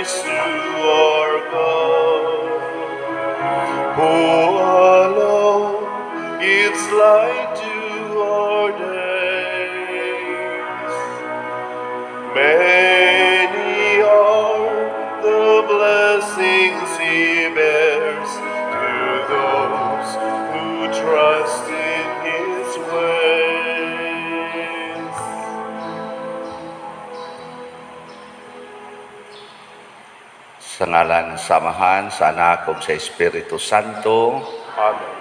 Praise to our God, who alone gives light to our days. Many are the blessings he bears to those who trust in his ways. Sa ngalan sa Amahan, sa Anak ug sa Espiritu Santo. Amen.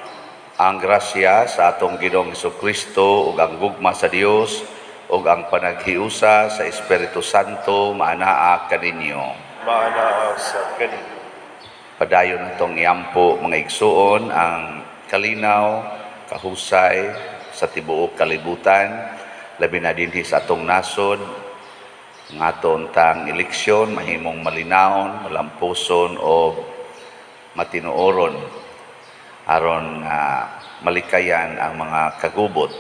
Ang grasya sa atong Ginoong Kristo ug ang gugma sa Dios ug ang panaghiusa sa Espiritu Santo maanaa kaninyo. Maanaa sa kaninyo. Padayon natong iampo, mga igsuon, ang kalinaw, kahusay sa tibuok kalibutan, labi na dinhi sa atong nasod, ang aton tang eleksyon mahimong malinawon, malampuson o matinuoron aron malikayan ang mga kagubot.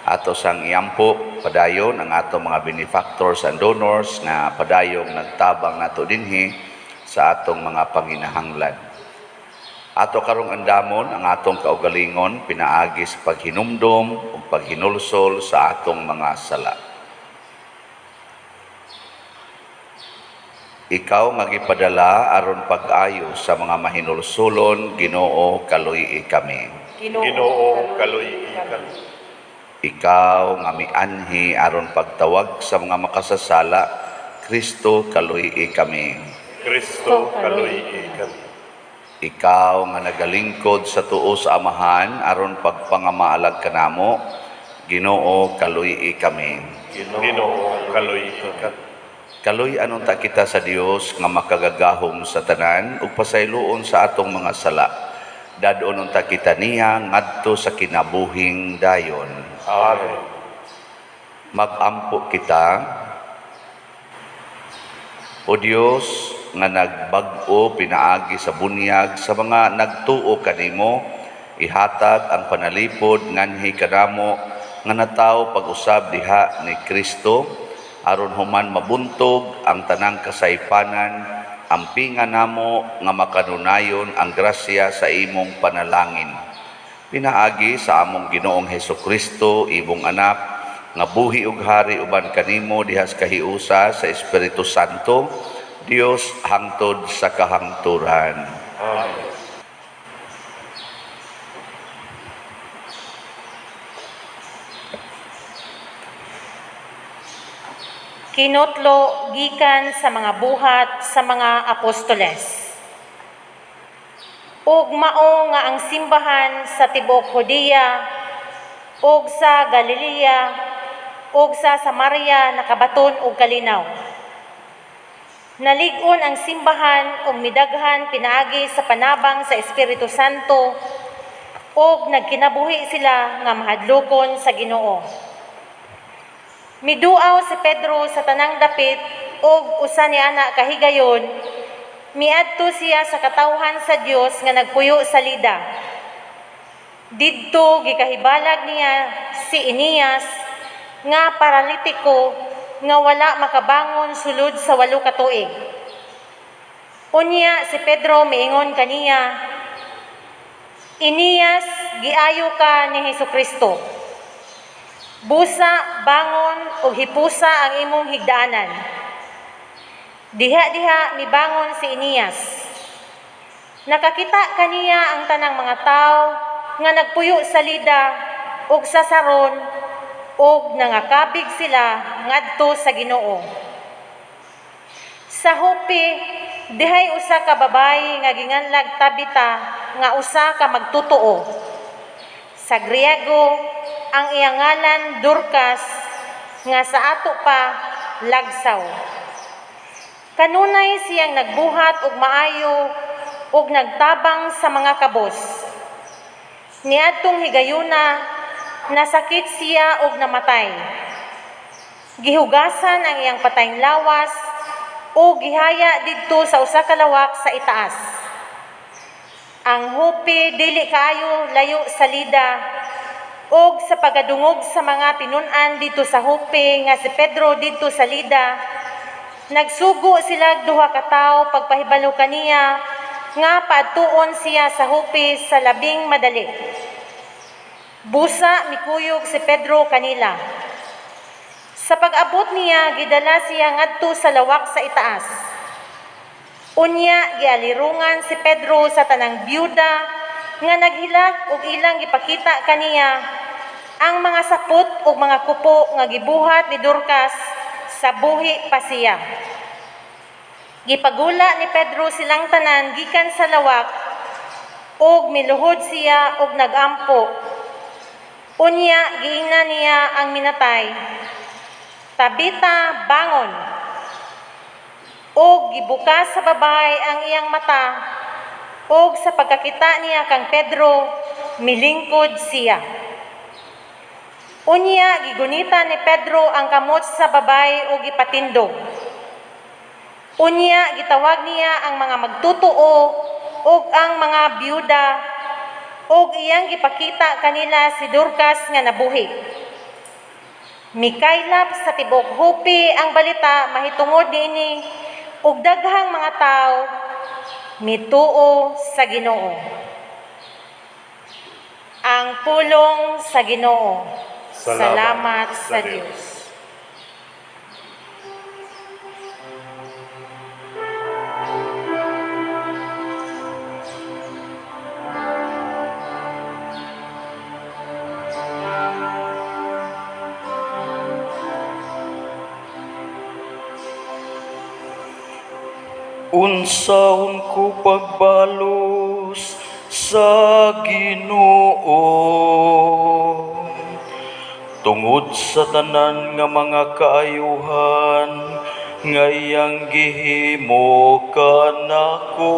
Ato sang iampo padayon ang ato mga benefactors and donors nga padayong nagtabang nato dinhi sa atong mga panginahanglan. Ato karong andamon ang atong kaugalingon pinaagi sa paghinumdom ug paghinulsol sa atong mga sala. Ikaw nga gipadala aron pag-ayo sa mga mahinulsulon, Ginoo, kaluy-i kami. Ginoo, kaluy-i kami. Ikaw nga mianhi aron pagtawag sa mga makasasala, Kristo, kaluy-i kami. Kristo, kaluy-i kami. Ikaw nga nagalingkod sa tuo sa Amahan aron pagpangamaalag kanamo, Ginoo, kaluy-i kami. Ginoo, kaluy-i kami. Kaluy anon ta kita sa Dios nga makagagahom sa tanan ug pasayloon sa atong mga sala. Dad-on unta kita niya ngadto sa kinabuhing dayon. Amen. Magampo kita. O Dios nga nagbag-o pinaagi sa bunyag sa mga nagtuo kanimo, ihatag ang panalipod nganhi kanamo nga nataw pag-usab diha ni Kristo aron human mabuntog ang tanang kasaypanan, ampinga namo nga makanunayon ang grasya sa imong panalangin. Pinaagi sa among Ginoong Hesukristo, imong anak, nga buhi ug hari uban kanimo diha sa kahiusa sa Espiritu Santo, Dios hangtod sa kahangturan. Amen. Kinotlo gikan sa mga buhat sa mga apostoles. Ug mao nga ang simbahan sa tibuok Judea ug sa Galilea ug sa Samaria nakabaton og kalinaw. Nalig-on ang simbahan ug midaghan pinaagi sa panabang sa Espiritu Santo ug nagkinabuhi sila nga mahadlokon sa Ginoo. Miduaw si Pedro sa tanang dapit ug usa ni ana kahigayon miadto siya sa katawhan sa Dios nga nagpuyo sa Lida. Didto gikahibalag niya si Eneas nga paralitiko nga wala makabangon sulod sa 8 ka tuig. Unya si Pedro miingon kaniya, "Eneas, giayo ka ni Hesukristo. Busa, bangon ug hipusa ang imong higdaanan." Diha-diha mibangon si Eneas. Nakakita kaniya ang tanang mga tawo nga nagpuyo sa Lida ug sa Saron ug nangakabig sila ngadto sa Ginoo. Sa Jope, dihay usa ka babayi nga ginganlag Tabita nga usa ka magtotoo. Sa Griego, ang iyang ngalan Dorcas, nga sa ato pa lagsaw. Kanunay siyang nagbuhat og maayo ug nagtabang sa mga kabos. Niadtong higayuna, nasakit siya og namatay. Gihugasan ang iyang patayng lawas o gihaya didto sa usa ka lawak sa itaas. Ang Jope dili kaayo layo sa Lida, og sa pagadungog sa mga tinun-an didto sa Jope nga si Pedro didto sa Lida, Nagsugo sila duha ka tawo pagpahibalo kaniya nga paadtuon siya sa Jope sa labing madali. Busa mikuyog si Pedro kanila. Sa pag-abot niya, gidala siya ngadto sa lawak sa itaas. Unya gialirungan si Pedro sa tanang byuda nga naghilak ug ilang gipakita kaniya ang mga sapot ug mga kupo nga gibuhat ni Dorcas sa buhi pa siya. Gipagula ni Pedro silang tanan gikan sa lawak ug miluhod siya ug nagampo. Unya giingnan niya ang minatay, "Tabita, bangon." Ug gibukas sa babae ang iyang mata, ug sa pagkakita niya kang Pedro, milingkod siya. Unya gigunita ni Pedro ang kamot sa babae ug gipatindog. Unya gitawag niya ang mga magtutuo ug ang mga byuda ug iyang gipakita kanila si Dorcas nga nabuhi. Mikaylap sa tibuok Jope ang balita mahitungod niini ug daghang mga tawo mituo sa Ginoo. Ang pulong sa Ginoo. Salamat sa Dios. Unsaon ko pagbalos sa Ginoo tungod sa tanan nga mga kaayuhan nga iyang gihimo kanako?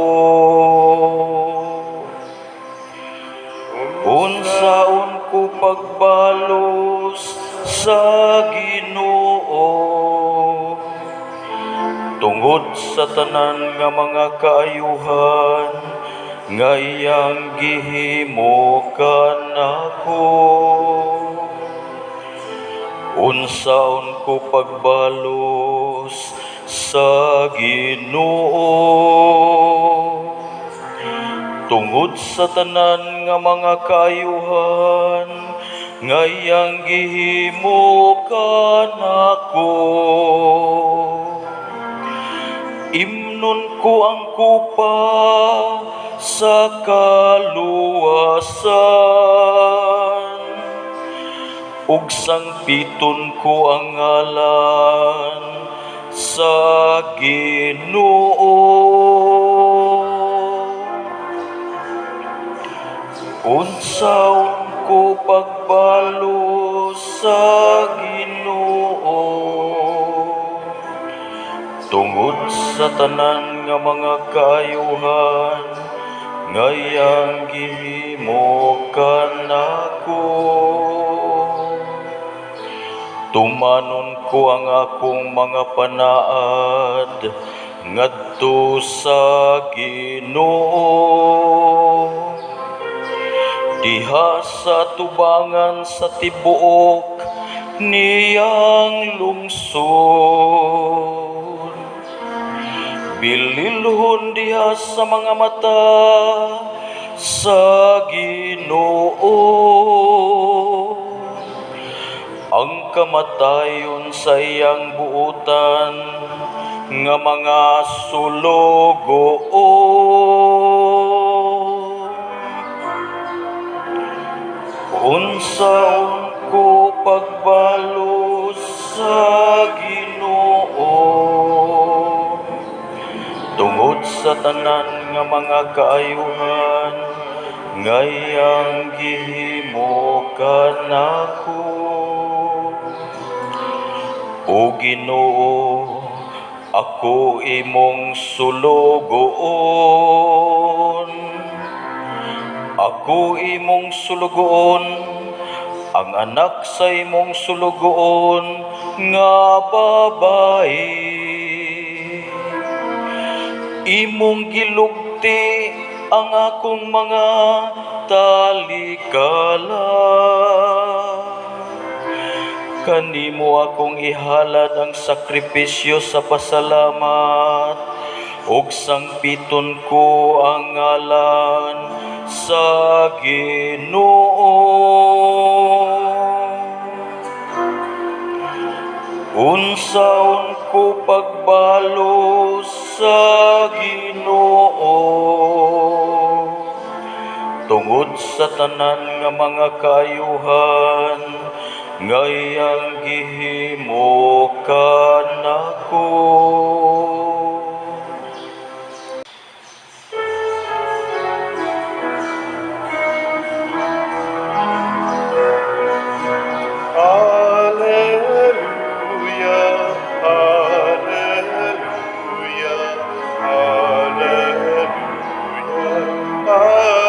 Unsaon ko pagbalos sa Ginoo tungod sa tanan nga mga kaayuhan nga iyang gihimo kanako? Unsaon ko pagbalos sa Ginoo tungod sa tanan nga mga kaayuhan nga iyang gihimo kanako? Imnon ko ang kupa sa kaluwasan, ug sangpiton ko ang ngalan sa Ginoo. Unsaon ko pagbalos sa Ginoo tungod sa tanan nga mga kaayuhan nga iyang gihimo kanako? Tumanon ko ang akong mga panaad ngadto sa Ginoo diha sa tubangan sa tibuok niyang lungsod. Bililhon diha sa mga mata sa Ginoo ang kamatayon sa iyang buutan nga mga sulugoon. Unsaon ko pagbalos sa Ginoo tungod sa tanan nga mga kaayuhan nga iyang gihimo kanako? O Ginoo, ako imong sulugoon. Ako imong sulugoon, ang anak sa imong sulugoon nga babae. Imong gilugti ang akong mga talikala. Kanimo akong ihalad ang sakripisyo sa pasalamat, ug sangpiton ko ang ngalan sa Ginoo. Unsaon ko pagbalo sa Ginoo tungod sa tanan nga mga kaayuhan nga iyang gihimo kanako. Alleluia, Alleluia, Alleluia, Alleluia,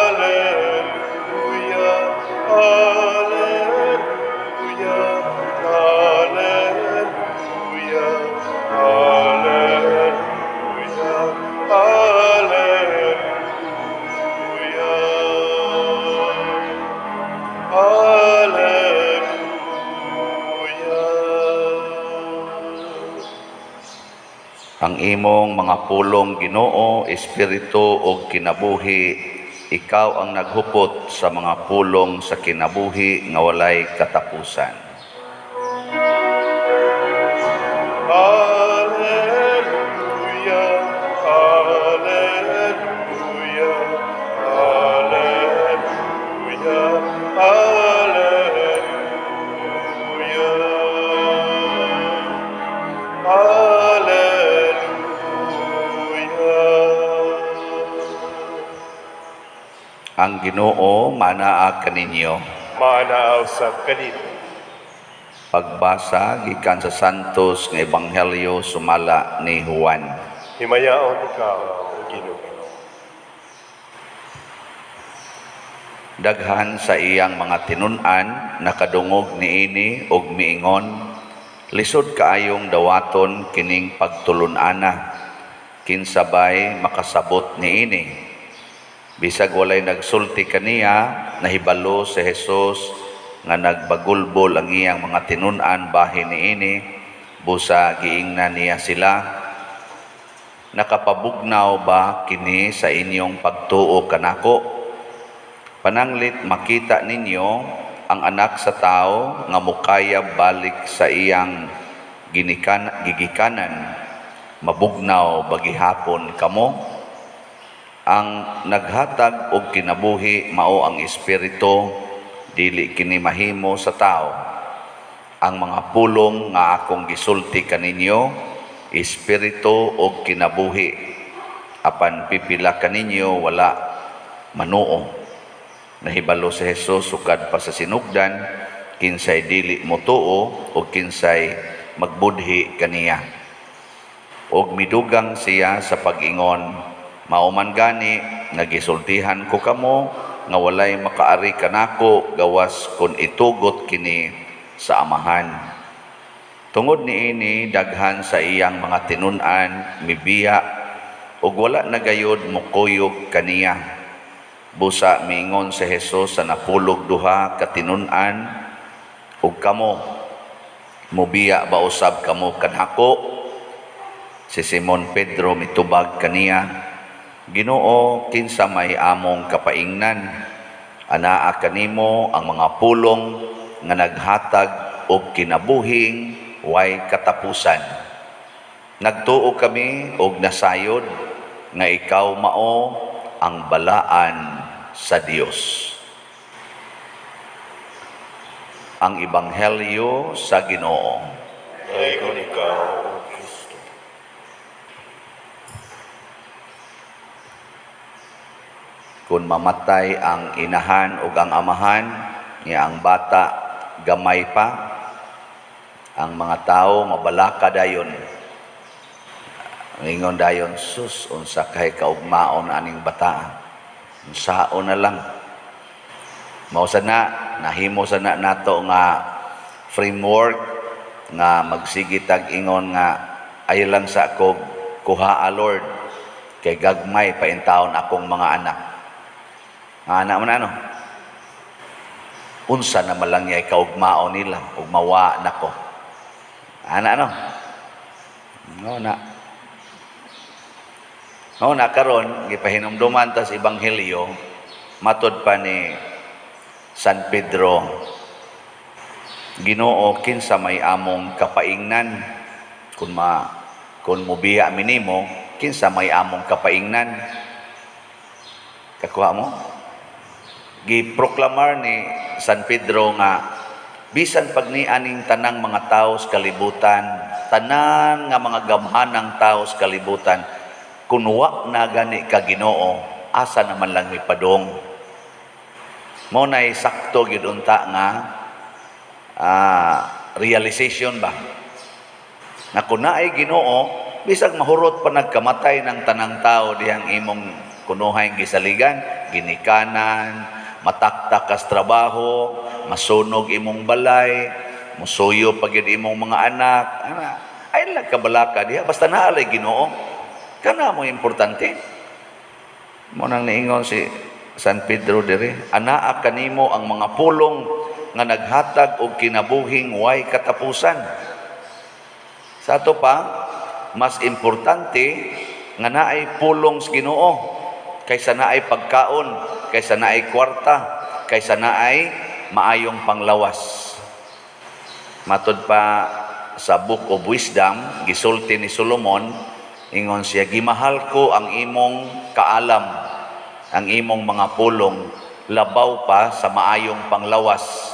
Alleluia, Alleluia, Alleluia, Alleluia. Alleluia. Ang imong mga pulong, Ginoo, espiritu ug kinabuhi. Ikaw ang naghupot sa mga pulong sa kinabuhi nga walay katapusan. Alleluia, Alleluia, Alleluia, Alleluia. Alleluia. Ang Ginoo manaa kaninyo. Maanaaw sa kanino. Pagbasa gikan sa Santos nga Ebanghelyo sumala ni Juan. Himayaon ikaw, O Ginoo. Daghan sa iyang mga tinun-an nakadungog niini og miingon, "Lisod kaayong dawaton kining pagtulun-ana. Kinsa bay makasabot niini?" Bisag walay nagsulti kaniya, nahibalo si Jesus nga nagbagulbol ang iyang mga tinun-an bahin niini, busa giingnan niya sila, "Nakapabugnaw ba kini sa inyong pagtuo kanako? Pananglit makita ninyo ang Anak sa Tao nga mukayab balik sa iyang gigikanan, mabugnaw ba gihapon kamo? Ang naghatag og kinabuhi mao ang Espiritu, dili kini mahimo sa tao. Ang mga pulong nga akong gisulti kaninyo, espiritu og kinabuhi. Apan pipila kaninyo wala manuo." Nahibalo si Jesus sukad pa sa sinugdan kinsay dili motuo o kinsay magbudhi kaniya. Og midugang siya sa pag-ingon, "Mao man gani nga gisultihan ko kamo nga walay makaari kanako gawas kon itugot kini sa Amahan." Tungod niini, daghan sa iyang mga tinun-an mibiya ug wala na gayod mokuyog kaniya. Busa miingon si Jesus sa 12 ka tinun-an, "Ug kamo, mobiya ba usab kamo kanako?" Si Simon Pedro mitubag kaniya, "Ginoo, kinsa may among kapaingnan? Anaa kanimo ang mga pulong nga naghatag og kinabuhing way katapusan. Nagtuo kami og nasayod nga ikaw mao ang Balaan sa Dios." Ang Ebanghelyo sa Ginoo. Dayon ikaw, O Kristo. Kung mamatay ang inahan ug ang amahan, niya ang bata gamay pa, ang mga tao mabalaka dayon. Ingon dayon, "Sus, unsa kay kaugmaon aning bata. Unsaon na lang." Mao sa na, nahimo sa na nato nga framework nga magsige tag ingon nga ay lang sa ako kuha, Lord, kay gagmay pa intawon akong mga anak. Mga anak mo na ano? Unsa na man lang niya kaugmao nila ug mawa nako. Ana no? No na. No na karon gipahinumduman ta sa ebanghelyo matod pa ni San Pedro, "Ginoo, kinsa may among kapaingnan? Kung mubiya mi nimo, kinsa may among kapaingnan?" Kakuha mo? Giproklamar ni San Pedro nga bisan pag ni aning tanang mga tao sa kalibutan, tanan nga mga gamhanang tao sa kalibutan, kun wa na gani ka, Ginoo, asa naman lang mi padong? Mao nay sakto gyud unta nga realization ba na kung naay Ginoo, bisag mahurot pa nagkamatay ng tanang tao dihang imong kunuhay gisaligan, ginikanan, mataktak kas trabaho, masunog imong balay, musuyo pa gyud imong mga anak, ana, ay lang kabalaka diha basta naa lay Ginoo. Kana mo importante. Mao nang niingon si San Pedro diri, "Anaa kanimo ang mga pulong nga naghatag og kinabuhing way katapusan." Sa ato pa, mas importante nga naay pulong sa Ginoo kaysa naay pagkaon, kaysa naay kwarta, kaysa naay maayong panglawas. Matod pa sa Book of Wisdom, gisulti ni Solomon, ingon siya, "Gimahal ko ang imong kaalam, ang imong mga pulong, labaw pa sa maayong panglawas,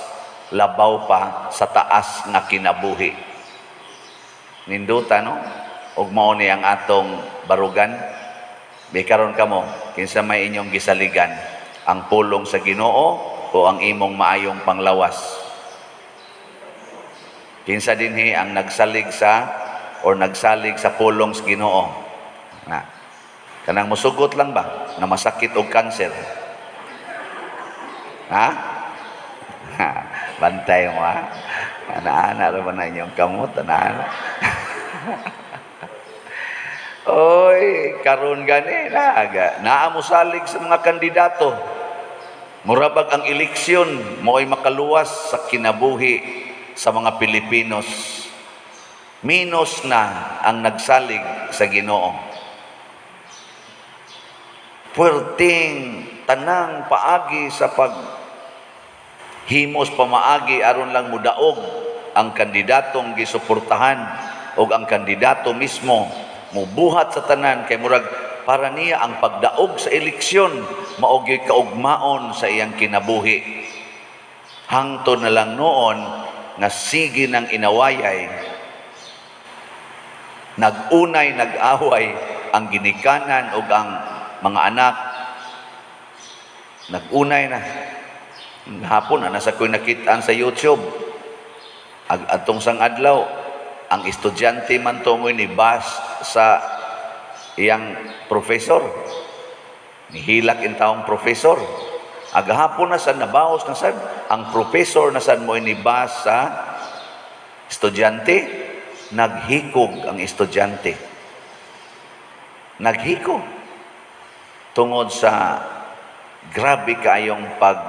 labaw pa sa taas nga kinabuhi." Ninduta, no? Ug mao ni ang atong barugan. Bi karon kamo, kinsa may inyong gisaligan? Ang pulong sa Ginoo o ang imong maayong panglawas? Kinsa dinhi ang nagsalig sa or nagsalig sa pulong sa Ginoo? Na. Kanang musugot lang ba na masakit og kanser? Ha? Bantay mo ha. Ana-ana ra ba na inyong kamot? Ana-ana. Oy, karon gani naga. Naa mo salig sa mga kandidato. Murabag ang eleksyon mo'y makaluwas sa kinabuhi sa mga Pilipinos. Minus na ang nagsalig sa Ginoo. Puwerteng tanang paagi sa pag himos pamaagi aron lang mudaog ang kandidatong gisuportahan o ang kandidato mismo mubuhat sa tanan kay murag para niya ang pagdaog sa eleksyon mao gyud kaugmaon sa iyang kinabuhi. Hangtod na lang noon nga sige ng inawayay, nag-unay nag-away ang ginikanan ug ang mga anak, nag-unay na. Hapon na nasa ko'y nakitaan sa YouTube. Ag atong sang adlaw, ang estudyante man to mo'y ni bash sa iyang professor. Nihilak in taong professor. Agahapon na sad nabaos na sad ang professor na sad mo'y ni bash sa estudyante. Naghikog ang estudyante. Naghikog. Tungod sa grabe kaayong pag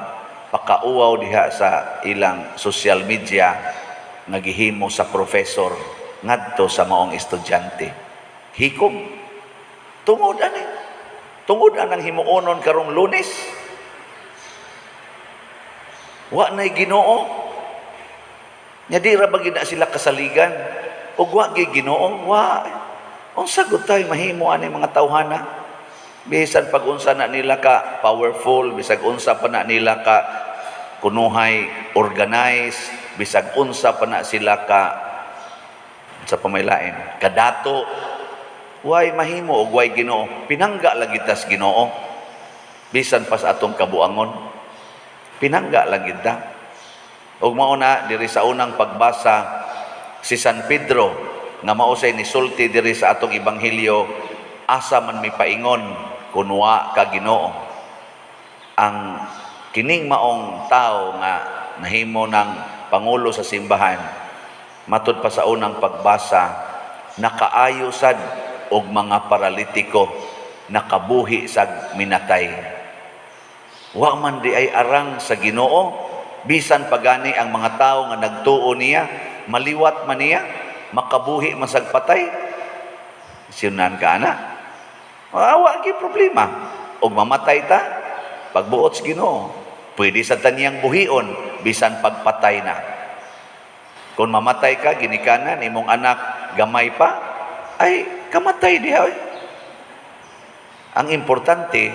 pakauwaw diha sa ilang social media nga gihimo sa professor ngadto sa maong estudyante. Hikog. Tungod ani. Tungod anang himuonon karong Lunes. Wa na'y Ginoo. Nya di ra ba gid na sila kasaligan? Ug wa gyud Ginoo, wa. Unsa gud tay mahimo ani mga tawhana? Bisan pag unsa na nila ka powerful, bisag unsa pa na nila ka kunuhay organize, bisag unsa pa na sila ka sa pamaylain, kadato, way mahimo og way Ginoo. Pinangga lagi tas Ginoo. Bisan pa sa atong kabuangon. Pinangga lang gid ta. Ug mao na diri sa unang pagbasa, si San Pedro nga mao say nisulti diri sa atong ebanghelyo, "Asa man mi paingon kun wa ka, Ginoo?" Ang kining maong tao nga nahimo ng pangulo sa simbahan, matud pa sa unang pagbasa, nakaayo sad og mga paralitiko, nakabuhi sag minatay. Wa man di ay arang sa Ginoo. Bisan pagani ang mga tao nga nagtuo niya, maliwat man niya, makabuhi man sag patay. Sinunan ka ana. Wa gyud problema. Og mamatay ta, pagbuot sa Ginoo, pwede sa taniyang buhion bisan pagpatay na. Kung mamatay ka ginikanan imong anak gamay pa, ay kamatay diha oy. Ang importante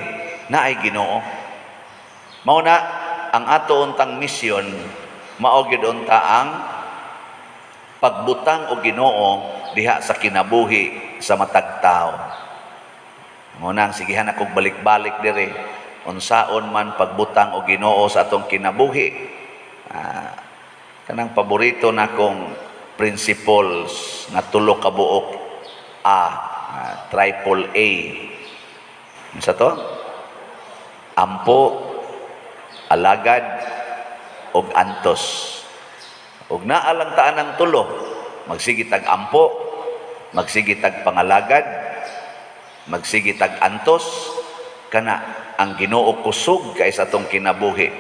na ay Ginoo. Mao na ang ato untang misyon, mao gyud unta ang pagbutang og Ginoo diha sa kinabuhi sa matag tawo. Mao na ang sigihan akong balik-balik dire unsaon man pagbutang og Ginoo sa atong kinabuhi. Kanang paborito nakong principles nga tulo ka buok A, triple A. Unsa to? Ampo, alagad, ug antos. Ug naa lang taan ang tulo, magsige tag ampo, magsige tag pangalagad, magsige tag antos, kana ang Ginoo kusog kay sa atong kinabuhi.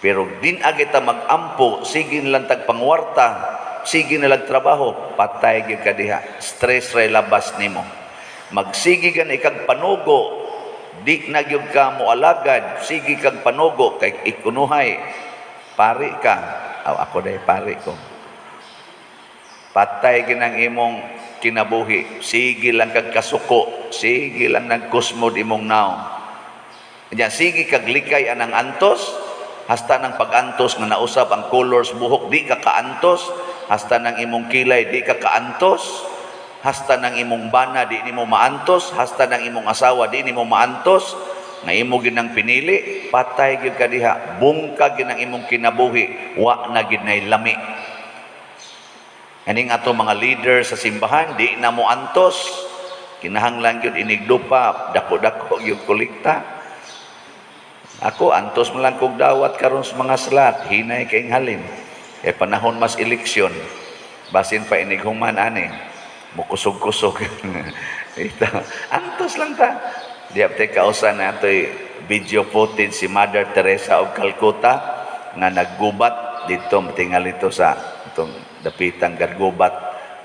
Pero din agita magampo, sige lang tag pangwarta, sige na lang trabaho, patay gyud ka diha. Stress ray labas nimo. Magsige gan ikag panugo, di na gyud ka moalagad, sige kag panugo kay ikunuhay. Pari ka. Aw, ako day pari ko. Patay ginang imong kinabuhi. Sige lang kag kasuko, sige lang nagkusmod imong naong. Nya sige kag likay anang antos, hasta nang pag-antos nga nausab ang colors buhok, di ka kaantos, hasta nang imong kilay di ka kaantos, hasta nang imong bana di nimo maantos, hasta nang imong asawa di nimo maantos, nga imo gyud nang pinili, patay gyud ka diha, bungkag gyud ang imong kinabuhi, wa na gyud nay lami. Kaning ato mga leader sa simbahan, di na mo antos, kinahanglan gyud inigdupa, dako-dako gyud kolekta. Ako, antos man lang kog dawat karon sa mga slat, hinay kay halin. Eh panahon mas eleksyon, basin pa inighuman ani, mukusog-kusog. Ito, antos lang ta. Di apte kausa na atoy video footage si Mother Teresa of Calcutta nga naggubat dito, matingal ito sa itong dapitang gargubat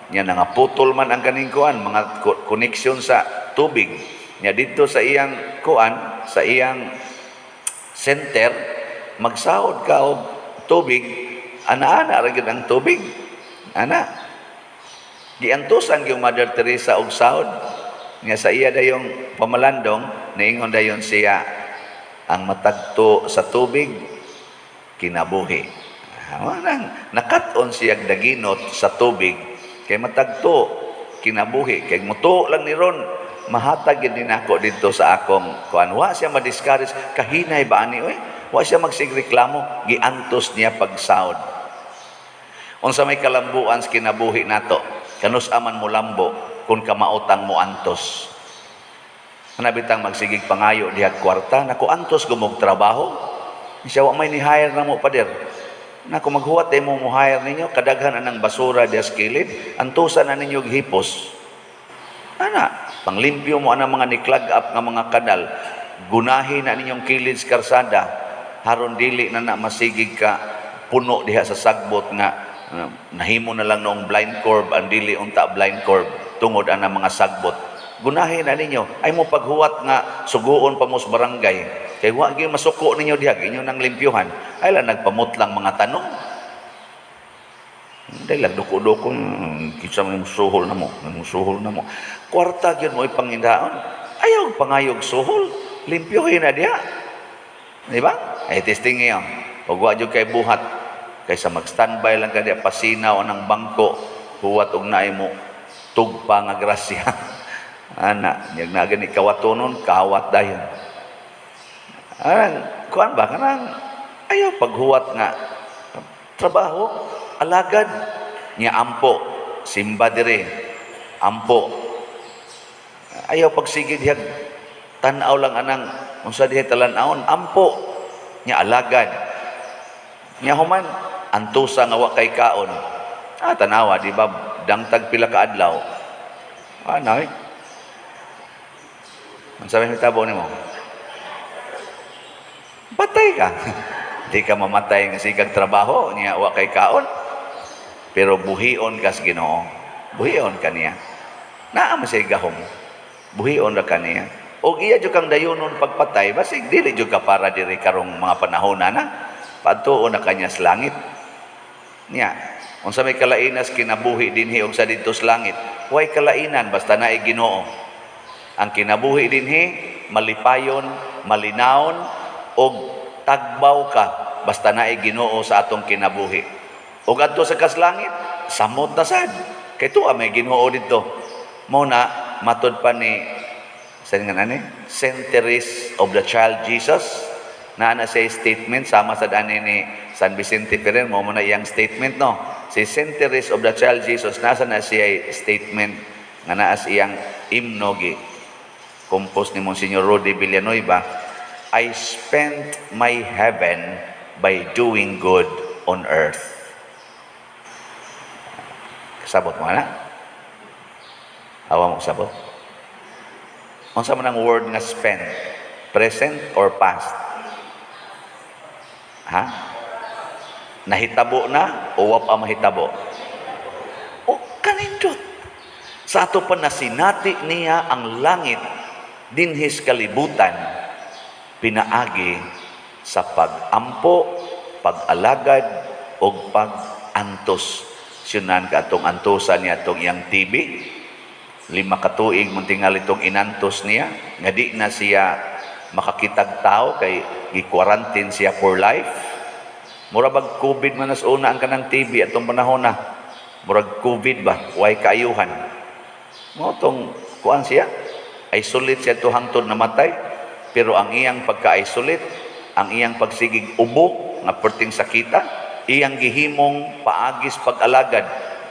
niya, nangaputol man ang kaning kuan, mga connection sa tubig niya dito sa iyang kuan, sa iyang center. Magsahod ka og tubig, ana-ana ra gyud ang tubig ana. Giantosan gyud Mother Teresa og sahod nga sa iya dayong pamalandong, niingon dayon siya, "Ang matagto sa tubig, kinabuhi." Nang nakat-on siya daginot sa tubig kay matagto kinabuhi, kay mutuo lang ni ron, mahatag gyud din ako didto sa akong kuan. Wa siya ma-discourage, kahinay ba ani oy, wa siya magsigreklamo, giantos niya pagsahod. Unsa may kalambuan sa kinabuhi nato? Kanus aman mo lambo kung kamaotang mo antos? Ana bitang magsigig pangayo diha kwarta, nako, antos gumog trabaho. Siya wa may ni hire na mo, pader. Nako, maghuwat mo mo hire ninyo, kadaghan anang basura diha sa kilid, antusan na ninyo og hipos. Ana, panglimpyo mo anang mga ni-clog up nga mga kanal, gunahin na ninyong kilid sa karsada, haron dili na na masigig ka puno diha sa sagbot nga nahimo na lang noong blind curve ang dili unta blind curve tungod ana mga sagbot. Gunahin na ninyo. Ay mo paghuwat nga suguon pa mo sa barangay. Kay wa gyud masuko ninyo diha, inyo nang limpyuhan. Ay lang nagpamutlang mga tanong. Dahil lang duko-duko, kinsa man yung suhol na mo, yung suhol na mo. Kwarta gyud mo ipangindaon. Ayaw pangayog suhol, limpyuhin na diha. Di ba? Ay testing ngayon. Ug wa jud kay buhat kaysa mag-standby lang ka diha pasinaw ang bangko, huwat og naay mo tugpa nga grasya. Ana, yag na gani kawatonon, kawat dayon. Anang kuan ba kanang ayaw paghuwat nga trabaho, alagad niya, ampo, simba dire, ampo. Ayaw pagsigid hiyag tan-aw lang anang unsa diha talan-awon, ampo niya, alagad niya, human antusa nga wa kay kaon. Ah, tanawa, di ba, dangtag pila ka adlaw ana eh. Unsa may mitabo nimo? Patay ka. Di ka mamatay nga sigag trabaho niya, wa kay kaon. Pero buhion kas Ginoo. Buhion ka niya. Naa man siya gahom. Buhion ra ka niya. Og iya jud kang dayunon pagpatay, basig dili jud ka para diri karong mga panahon na. Padtuon na kanya sa langit. Niya, unsa may kalainas kinabuhi dinhi og sa didto sa langit? Way kalainan basta naay Ginoo. Ang kinabuhi dinhi malipayon, malinawon og tagbaw ka basta naay Ginoo sa atong kinabuhi. Og adto sa kaslangit, samot na sad. Kay tuwa may Ginoo didto. Mao na matod pa ni sa nga nani, Saint Therese of the Child Jesus, naa na siya statement sama sa ani ni San Vicente Ferrer. Mao mo na iyang statement, no? Si Saint Therese of the Child Jesus, nasa na siya statement nga naas iyang imno, gi compose ni Monsignor Rodi Villanueva, "I spent my heaven by doing good on earth." Kasabot mo na? Awa mo sabot? Unsa man ang word nga "spent"? Present or past? Ha? Nahitabo na o wa pa mahitabo? O kanindot. Sa ato pa nasinati niya ang langit dinhis kalibutan pinaagi sa pag-ampo, pag-alagad og pag-antos. Syunan ka atong antosan niya atong iyang TB. 5 ka tuig man tingali itong inantos niya nga di na siya makakitag tao kay gi-quarantine siya for life. Mura bag COVID man nas una ang kanang TB atong panahon na. Murag COVID ba, way kaayuhan. Mao tong kuan siya, isolate siya to hangtod namatay. Pero ang iyang pagka-isolate, ang iyang pagsigig ubo nga perting sakita, iyang gihimong paagis pag-alagad.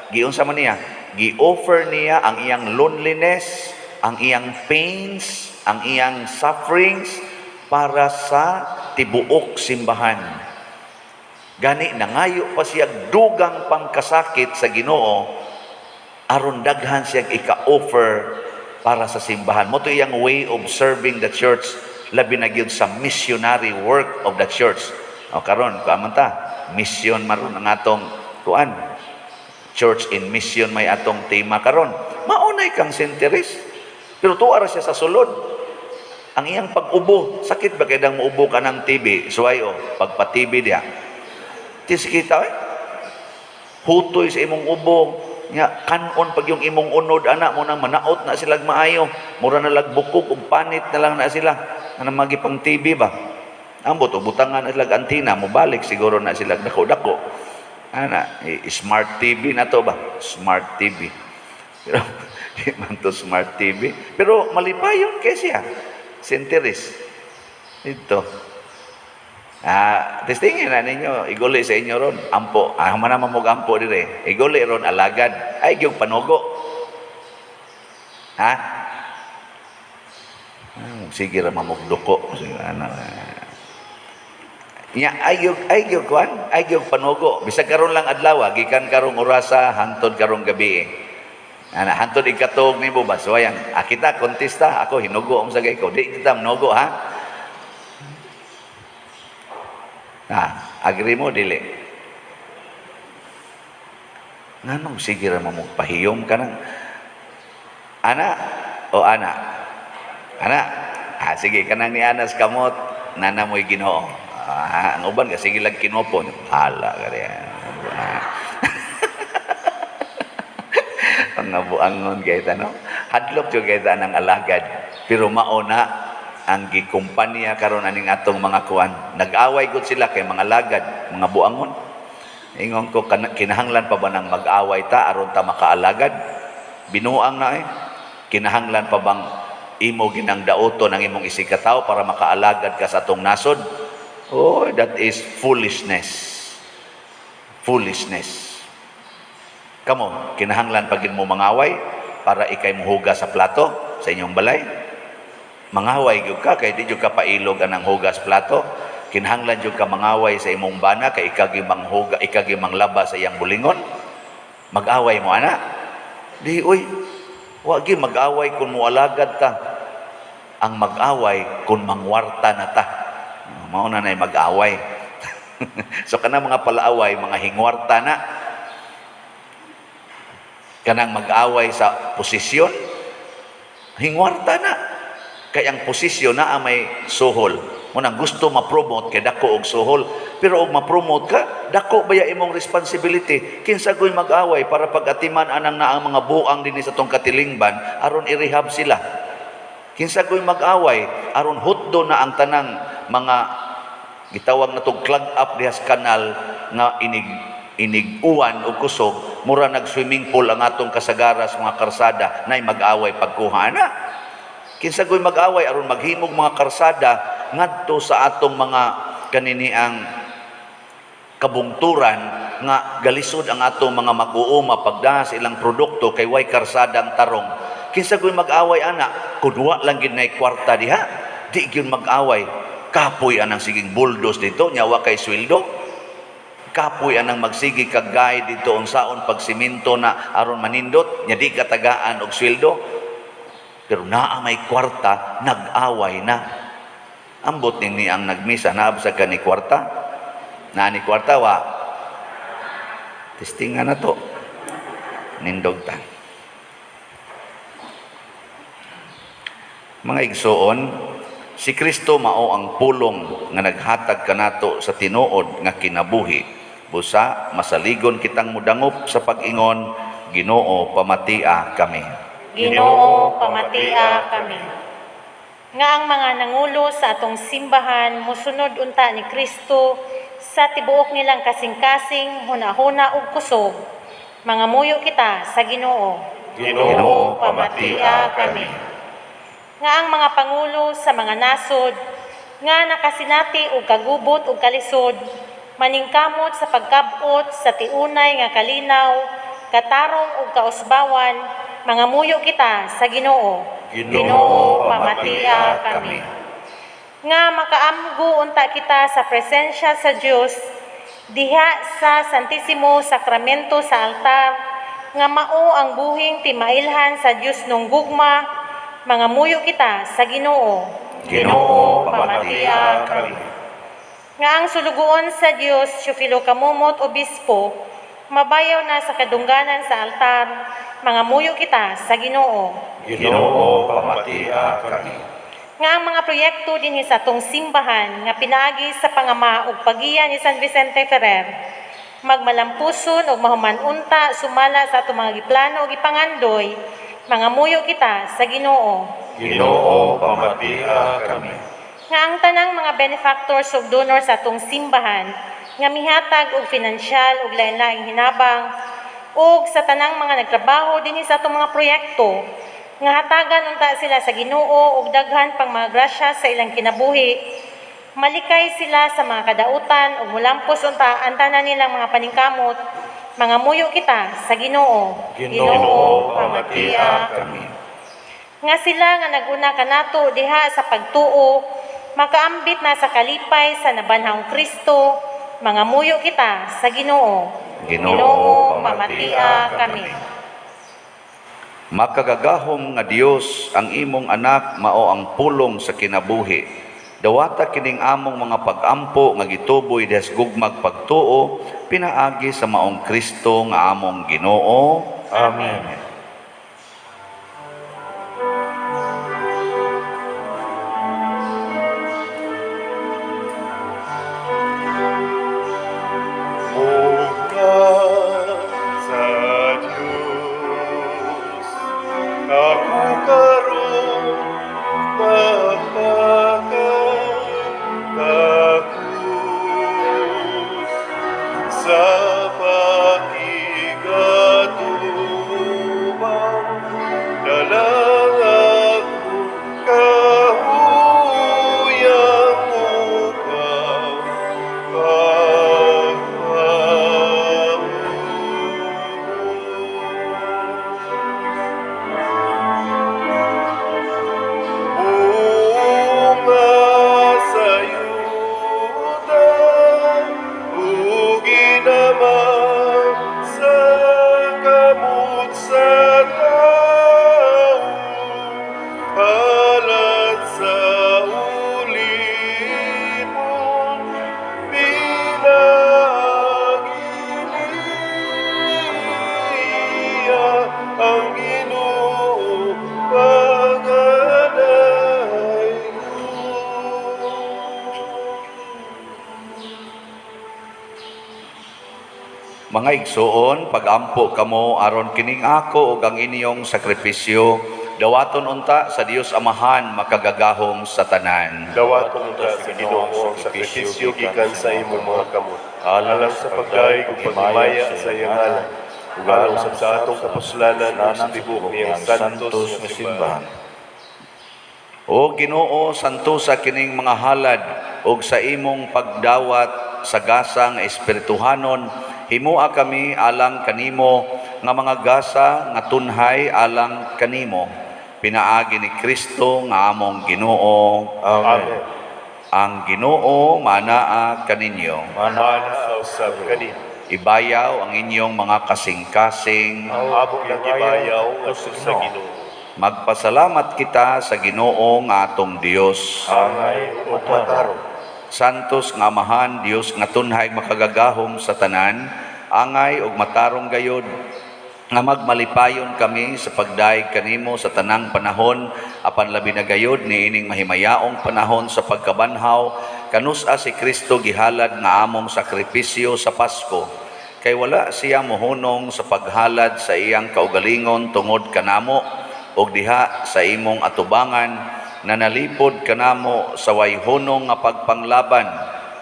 Giunsa man niya? Gi-offer niya ang iyang loneliness, ang iyang pains, ang iyang sufferings para sa tibuok simbahan. Gani nangayo pa siya dugang pangkasakit sa Ginoo aron daghan siya ika-offer para sa simbahan. Mao to iyang way of serving the church, labi na gyud sa missionary work of the church. O karon, kuan man ta, mission maron ang atong kuan. Church in mission may atong tema karon. Maunay kang Saint Therese. Pero tuwa ra siya sa sulod. Ang iyang pag-ubo, sakit ba kay dang muubo ka ng TB? Suway o, pagpa-TB diya. Tis kita eh. Hutoy sa imong ubo. Nya kanon pag yung imong unod ana mo nang manaot na sila maayo. Mura na lag bukog ug panit na lang na sila. Ana magipang TB ba? Ambot o butangan na sila antina, mobalik siguro na sila dako-dako. Ana, smart TV na to ba? Smart TV. Pero di man to smart TV. Pero malipayon kay siya. Saint Therese. Ito. Ah, testingin na ninyo, iguli sa inyo ron. Ampo, man naman mo ampo dire. Iguli ron alagad. Ay gyud panugo. Ha? Ah, sige ra mamugduko. Sige, ano. Nya ay gyud kuan, ay gyud panugo. Bisag karon lang adlaw, gikan karong orasa hangtod karong gabi. Ana hantod ikatuog nimo ba? So ayan, kita kontesta, ako hinugo ang sagay ko. Di kita mnogo ha. Ah, agree mo dili? Nganong sige ra mo pahiyom ka nang ana o ana? Ana. Ah, sige kanang ni Anas kamot nana mo'y Ginoo. Ah, ang uban ka sige lang kinopon. Hala ka diya. Ah. Ang buangon kay no? Hadlok jud kay ng alagad. Pero mao na ang gikumpanya karon aning atong mga kuan. Nag-away gud sila kay mga lagad, mga buangon. Ingon ko, kinahanglan pa ba nang mag-away ta aron ta makaalagad? Binuang na eh. Kinahanglan pa bang imo ginang dauton ang imong isigkatawo para makaalagad ka sa atong nasod? Oh, that is foolishness. Foolishness. Kamo, kinahanglan pa gid mo mangaway para ikay muhugas sa plato sa inyong balay? Mangaway gyud ka kay di gyud ka pailog anang hugas plato. Kinahanglan gyud ka mangaway sa imong bana kay ikaw gyud manghuga, ikaw gyud manglaba sa iyang bulingon. Mag-away mo ana? Di uy. Wa gyud mag-away kung moalagad ta. Ang mag-away kung mangwarta na ta. Mao na nay mag-away. So kanang mga palaaway, mga hingwarta na. Kanang mag-away sa posisyon, hingwarta na. Kay ang posisyon na may suhol. Munang gusto ma-promote kay dako og suhol. Pero og ma-promote ka, dako baya imong responsibility? Kinsa goy mag-away para pag-atiman anang naa ang mga buang dinhi sa tong katilingban aron i-rehab sila? Kinsa goy mag-away aron hutdo na ang tanang mga gitawag na tong clog up diha sa kanal nga inig inig uwan og kusog, mura nag swimming pool ang atong kasagaras, mga karsada? Nay mag-away pagkuha na? Kinsa goy mag-away aron maghimog mga karsada ngadto sa atong mga kaniniang kabungturan nga galisod ang atong mga mag-uuma pagdaha sa ilang produkto kay way karsadang tarong? Kinsa goy mag-away ana kun wa lang gid nay kwarta diha? Di gyud mag-away. Kapoy anang siging bulldoze dito nya wa kay sweldo. Kapoy anang magsigi kag guide dito unsaon pagsimento na aron manindot nya di katagaan og sweldo. Pero naa may kwarta, nag-away na. Ambot ni ang nagmisa, naa sa kani kwarta? Naa ni kwarta, wa? Testingan na to. Nindog ta. Mga igsoon, si Kristo mao ang pulong nga naghatag kanato sa tinuod nga kinabuhi. Busa masaligon kitang mudangop sa pag-ingon, "Ginoo, pamatia kami." Ginoo, pamatia kami. Nga ang mga nangulo sa atong simbahan musunod unta ni Kristo sa tibuok nilang kasing-kasing, hunahuna ug kusog. Mangamuyo kita sa Ginoo. Ginoo, pamatia kami. Nga ang mga pangulo sa mga nasod nga nakasinati og kagubot ug kalisod maningkamot sa pagkabot sa tiunay nga kalinaw, katarong ug kausbawan, mangamuyo kita sa Ginoo. Ginoo, pamatia kami. Nga makaamgo unta kita sa presensya sa Dios diha sa Santisimo Sakramento sa altar nga mao ang buhing timailhan sa Dios nung gugma, mangamuyo kita sa Ginoo. Ginoo, pamatia kami. Nga ang sulugoon sa Dios Teofilo Camomot, Obispo, mabayaw na sa kadungganan sa altar, mangamuyo kita sa Ginoo. Ginoo, pamatia kami. Nga ang mga proyekto dinhi sa atong simbahan nga pinaagi sa pangama ug pagiya ni San Vicente Ferrer magmalampuson ug mahuman unta sumala sa atong mga giplano ug gipangandoy, mangamuyo kita sa Ginoo. Ginoo, pamatia kami. Nga ang tanang mga benefactors ug donors sa atong simbahan nga mihatag og finansyal ug lain-laing hinabang ug sa tanang mga nagtrabaho dinhi sa atong mga proyekto nga hatagan unta sila sa Ginoo og daghan pang mga grasya sa ilang kinabuhi, malikay sila sa mga kadautan ug mulampos unta ang tanan nilang mga paningkamot, mangamuyo kita sa Ginoo. Ginoo, pamatia kami. Nga sila nga naguna kanato diha sa pagtuo makaambit na sa kalipay sa nabanhawng Kristo, mangamuyo kita sa Ginoo. Ginoo, pamatia kami. Makagagahom nga Dios, ang imong anak mao ang pulong sa kinabuhi. Dawata kining among mga pag-ampo nga gituboy diha sa gugmag pagtuo pinaagi sa maong Kristo nga among Ginoo. Amen. Mugna sa Diyos, ako karon nagpakatakos sa pakigatuo. Mga igsuon, pagampo kamo aron kining ako ug ang inyong sakripisyo dawaton unta sa Dios Amahan makagagahom sa tanan. Dawaton unta sa Ginoo ang sakripisyo gikan sa imong mga kamot, alang sa pagdayeg ug paghimaya sa iyang ngalan, ug alang usab sa atong kapuslanan ug sa tibuok niyang santos nga simbahan. O Ginoo, santosa kining mga halad ug sa imong pagdawat sa gasa nga espirituhanon, himoa kami alang kanimo nga mga gasa nga tunhay alang kanimo. Pinaagi ni Kristo nga among Ginoo. Amen. Ang Ginoo manaa kaninyo. Manaa usab kanimo. Ibayaw ang inyong mga kasing-kasing. Amo nang gibayaw ngadto sa Ginoo. Magpasalamat kita sa Ginoo nga atong Dios. Angay ug matarong. Santos nga Amahan, Dios nga tunhay makagagahom sa tanan, angay ug matarong gayod nga magmalipayon kami sa pagdayeg kanimo sa tanang panahon, apan labi na gayod niining mahimayaong panahon sa pagkabanhaw kanus-a si Kristo gihalad nga among sakripisyo sa Pasko, kay wala siya mohunong sa paghalad sa iyang kaugalingon tungod kanamo, ug diha sa imong atubangan nanalipod kanamo sa way hunong nga pagpanglaban.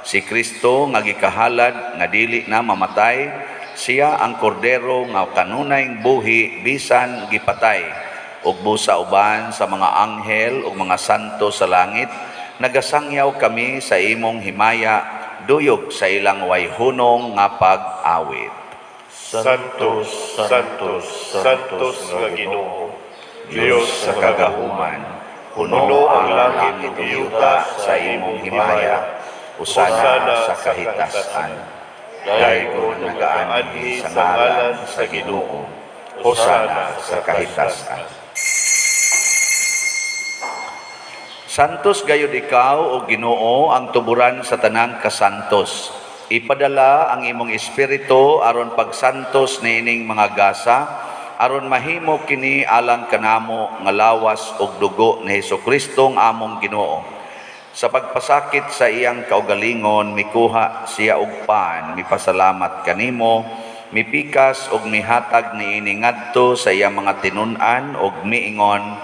Si Kristo nga gikahalad nga dili na mamatay, siya ang kordero nga kanunayng buhi bisan gipatay. Ug busa uban sa mga anghel ug mga santo sa langit, nagasangyaw kami sa imong himaya duyog sa ilang way hunong nga pag-awit. Santos, Santos, Santos nga Ginoo, Dios sa kagahuman, puno Puno ang langit ug yuta sa imong himaya. Hosana sa kahitasan. Daygon nagaanhi sa ngalan sa Ginoo. Hosana sa kahitasan. Santos gayud ikaw, o Ginoo, ang tuburan sa tanang kasantos. Ipadala ang imong espiritu aron pagsantos niining mga gasa, aron mahimo kini alang kanamo nga lawas ug dugo ni Hesukristo nga among Ginoo. Sa pagpasakit sa iyang kaugalingon, mikuha siya og pan, mipasalamat kanimo, mipikas og mihatag niini ngadto sa iyang mga tinun-an og miingon,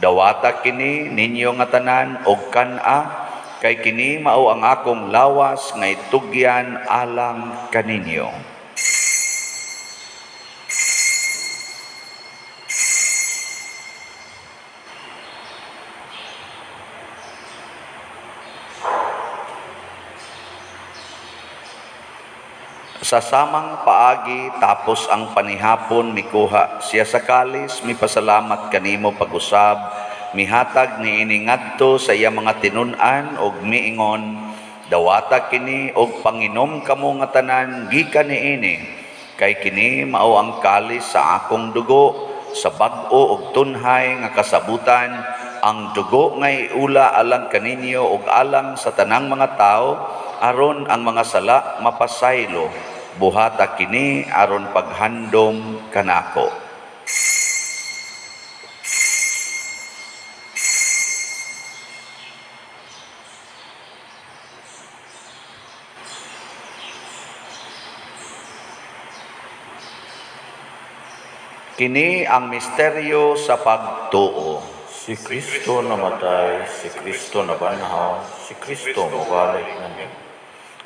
"Dawata kini ninyo nga tanan og kan-a, kay kini mao ang akong lawas nga itugyan alang kaninyo." Sa samang paagi, tapos ang panihapon, mikuha siya sa kalis, mipasalamat kanimo pag-usab, mihatag niini ngadto sa iya mga tinun-an og miingon, "Dawata kini og panginom kamo nga tanan gikan niini, kay kini mao ang kalis sa akong dugo sa bag-o og tunhay nga kasabutan, ang dugo nga iula alang kaninyo ug alang sa tanang mga tawo aron ang mga sala mapasaylo. Buhata kini aron paghandom kanako." Kini ang misteryo sa pagtuo. Si Kristo namatay, si Kristo nabanhaw, si Kristo mobalik na.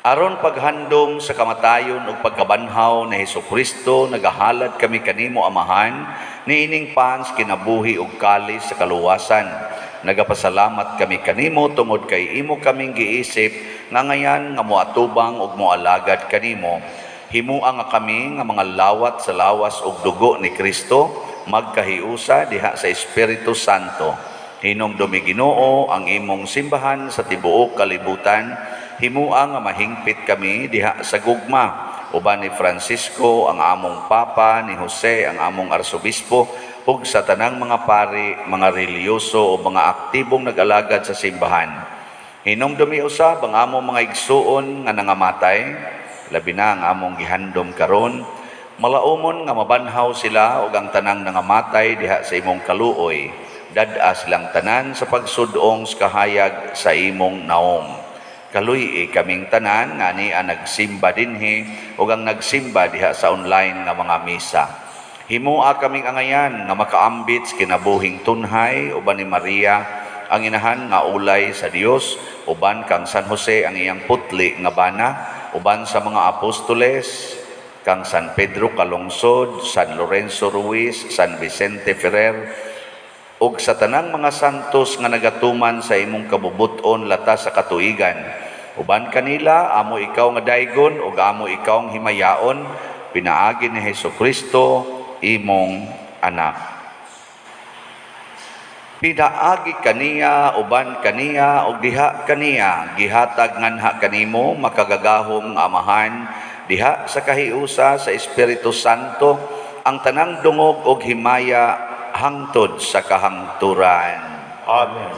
Aron paghandom sa kamatayon ug pagkabanhaw ni Hesukristo, nagahalad kami kanimo, Amahan, niining pans kinabuhi ug kalis sa kaluwasan. Nagapasalamat kami kanimo tungod kay imo kaming giisip nga ngayan nga moatubang ug moalagad kanimo. Himua nga kami nga mga lawat sa lawas ug dugo ni Kristo magkahiusa diha sa Espiritu Santo. Hinumdumi, Ginoo, ang imong simbahan sa tibuok kalibutan. Himua nga mahingpit kami diha sa gugma uban ni Francisco ang among Papa, ni Jose ang among Arsobispo, ug sa tanang mga pari, mga relihiyoso o mga aktibong nag-alagad sa simbahan. Hinumdumi usab ang among mga igsuon nga nangamatay, labi na ang among gihandom karon. Malaumon nga mabanhaw sila ug ang tanang nangamatay diha sa imong kaluoy. Dad-a silang tanan sa pagsudong sa kahayag sa imong naong. Kaluy-i kaming tanan nga ania nagsimba dinhi ug ang nagsimba diha sa online nga mga misa. Himoa kaming angayan nga makaambit sa kinabuhing tunhay uban ni Maria ang inahan nga ulay sa Dios, uban kang San Jose ang iyang putli nga bana, uban sa mga apostoles, kang San Pedro Calungsod, San Lorenzo Ruiz, San Vicente Ferrer, ug sa tanang mga santos nga nagatuman sa imong kabubut-on latas sa katuigan. Uban kanila, amo ikaw nga daygon ug amo ikaw ang himayaon, pinaagi ni Hesus Kristo, imong anak. Pinaagi kaniya, uban kaniya, ug diha kaniya, gihatag nganha kanimo makagagahom nga Amahan, diha sa kahiusa sa Espiritu Santo, ang tanang dungog ug himaya hangtod sa kahangturan. Amen.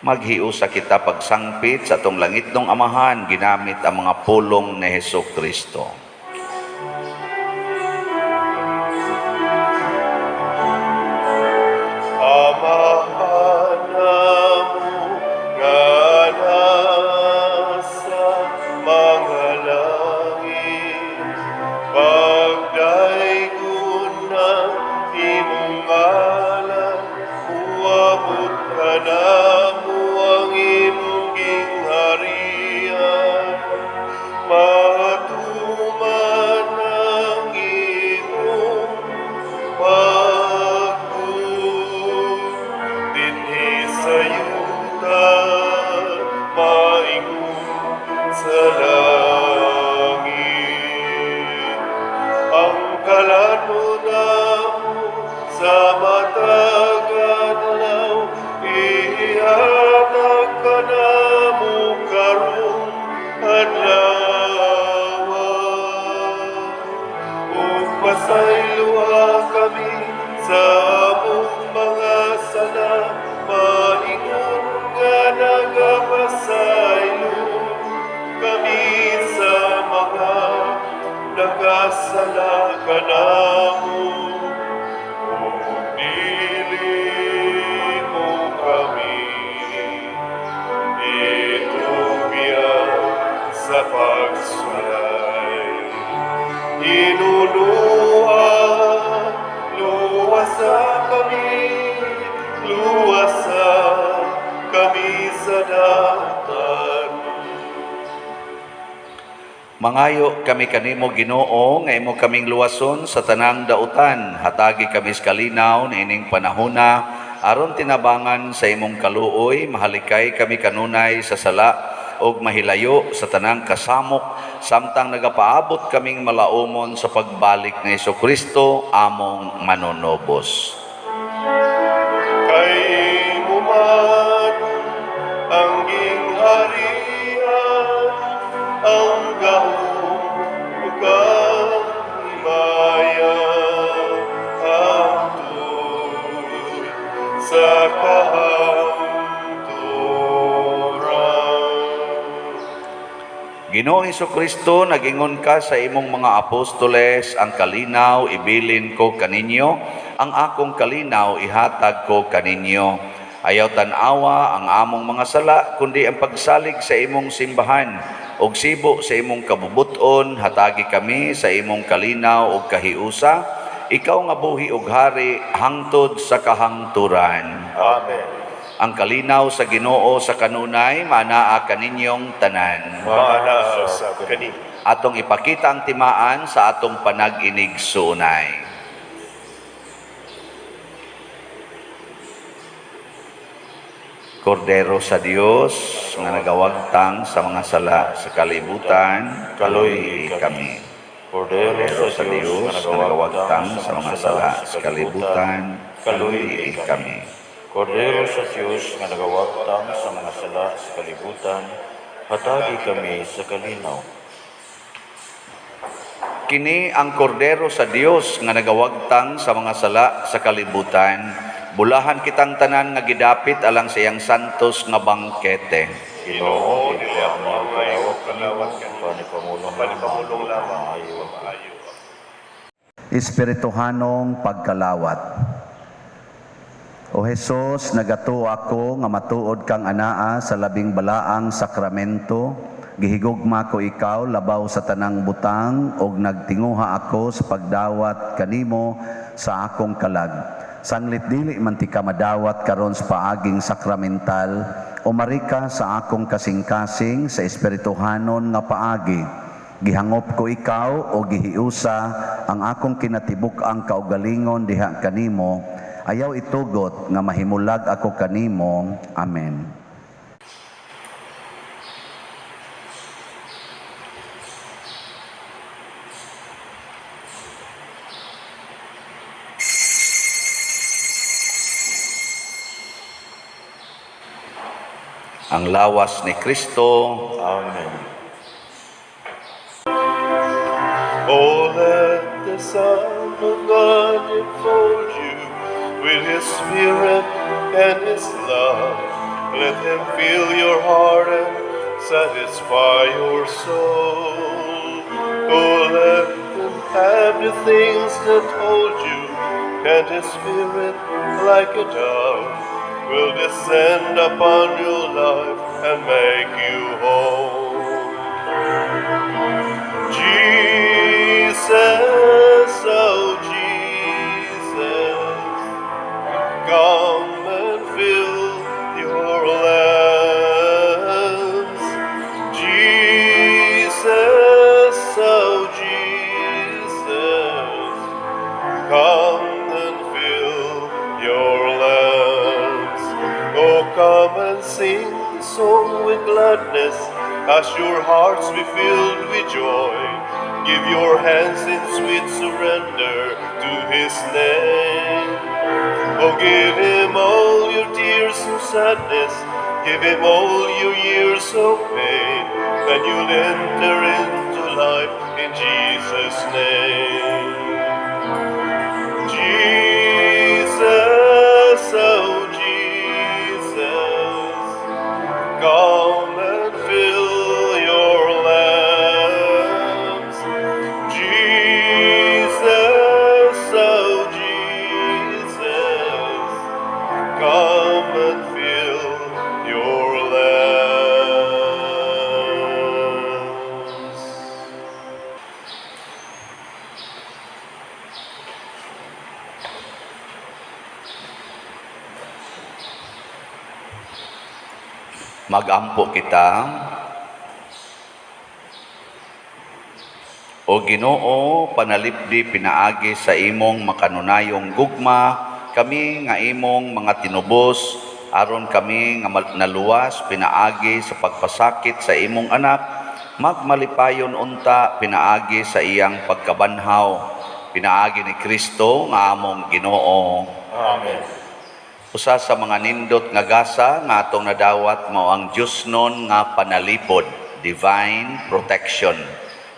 Maghiusa kita pagsangpit sa atong langitnong Amahan ginamit ang mga pulong ni Hesus Kristo. Amahan namo nga nasa mga langit, pagdaygon ang imong ngalan, muabot kanamo ang imong gingharian, matuman ang imong pagbuot dinhi sa yuta, maingon sa langit. Ang kalan-on namo sa matag adlaw, ihatag kanamo karong adlaw. Ug pasayloa kami sa among mga sala, maingon nga nagapasaylo kami sa mga nakasala kanamo. Ug dili mo kami itugyan sa pagsulay. Hinunua, luwasa kami, luwasa kami sa dautan. Mangayo kami kanimo, Ginoo, nga imo kaming luwason sa tanang dautan. Hatagi kami sa kalinaw niining panahona aron tinabangan sa imong kaluoy mahalikay kami kanunay sa sala ug mahilayo sa tanang kasamok samtang nagapaabot kaming malaumon sa pagbalik ni Kristo among manunubos. Kay imo man ang gingharian, ang gahom ug ang himaya, hangtod sa kahangturan. Ginoong Kristo, nagingon ka sa imong mga apostoles, "Ang kalinaw ibilin ko kaninyo, ang akong kalinaw ihatag ko kaninyo." Ayaw tan-awa ang among mga sala, kundi ang pagsalig sa imong simbahan. Og sibo sa imong kabubuton, hatagi kami sa imong kalinaw ug kahiusa, ikaw nga buhi ug hari hangtod sa kahangturan. Amen. Ang kalinaw sa Ginoo sa kanunay maanaa kaninyong tanan. Maanaa sa kanimo. Atong ipakita ang timaan sa atong panag-inigsuonay. Kordero sa Dios nga nagawagtang sa mga sala sa kalibutan, kaluy kami. Kordero Kordero sa Dios nga nagawagtang sa mga sala sa kalibutan, kaluy kami. Kordero sa Dios nga nagawagtang sa mga sala sa kalibutan, hatagi kami sa kalinaw. Kini ang kordero sa Dios nga nagawagtang sa mga sala sa kalibutan. Bulahan kitang tanan nga gidapit alang sa iyang santos nga bangkete. Ginoo, dili ako angay Kalawat kalawat kanimo, kanimo, panipamulong panipamulong lamang, maayo. Maayo. Espirituhanong pagkalawat. O Jesus, nagatuo ako nga matuod kang anaa sa labing balaang sakramento. Gihigugma ko ikaw labaw sa tanang butang ug nagtinguha ako sa pagdawat kanimo sa akong kalag. Sanglit dili man tika madawat karon sa paaging sakramental, umarika sa akong kasing-kasing sa espirituhanon nga paagi. Gihangop ko ikaw o gihiusa ang akong kinatibuk-ang kaugalingon diha kanimo. Ayaw itugot nga mahimulag ako kanimo. Amen. Ang lawas ni Kristo. Amen. Oh, let the Son of God enfold you with His Spirit and His love. Let Him fill your heart and satisfy your soul. Oh, let Him have the things that hold you, and His Spirit, like a dove, will descend upon your life and make you whole. Jesus, oh Jesus, come and fill your lamps. Jesus, oh Jesus, come and fill your lamps. Oh, come and sing the song with gladness as your hearts be filled with joy. Give your hands in sweet surrender to His name. Oh, give Him all your tears of sadness. Give Him all your years of pain, and you'll enter into life in Jesus' name. Jesus, oh Jesus, come and fill your lamps. Jesus, oh Jesus, come and fill your lamps. Magampo kita. O Ginoo, panalipdi pinaagi sa imong makanunayong gugma, kami nga imong mga tinubos, aron kami nga naluwas pinaagi sa pagpasakit sa imong anak, magmalipayon unta pinaagi sa iyang pagkabanhaw, pinaagi ni Kristo nga among Ginoo. Amen. Usa sa mga nindot nga gasa nga atong nadawat mao ang Diyosnon nga panalipod, divine protection.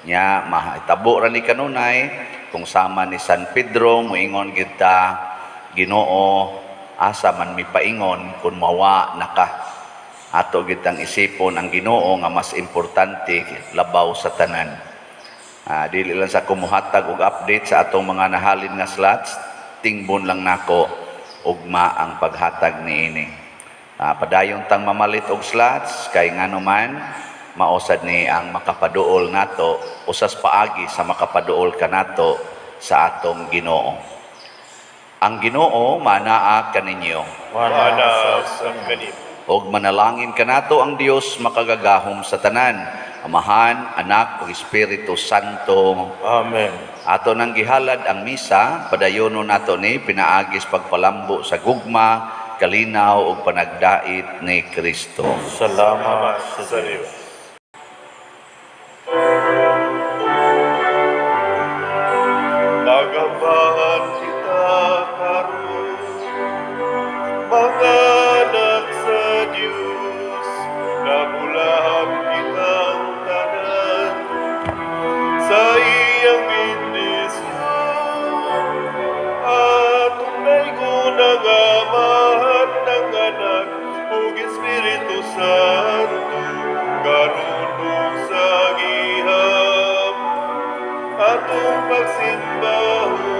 Nya mahitabo ra ni kanunay kung sama ni San Pedro moingon kita, Ginoo, asa man mipaingon kun mawa na ka. Ato gitang isipon ang Ginoo nga mas importante labaw sa tanan. Dili lang sa kumuhatag og update sa atong mga nahalin nga slots, tingbon lang nako ugma ang paghatag niini. Padayon tang mamalit og slots kay nganuman mausad ni ang makapaduol nato, usas paagi sa makapaduol kanato sa atong Ginoo. Ang Ginoo manaa kaninyo. Mana sa kanimo. Og manalangin kanato ang Dios makagagahom sa tanan, Amahan, Anak ug Espiritu Santo. Amen. Ato nang gihalad ang misa, padayonon nato ni pinaagis pagpalambo sa gugma, kalinaw ug panagdait ni Kristo. Salamat Sa sa Dios. Dios. Magambahan kita karon, mga anak sa Dios, nabulahan kitang tanan sa iyang bendisyon. Atong daygon ang Amahan, ang Anak, ug Espiritu Santo, karon ug sa gihapon, atong pagsimbahon.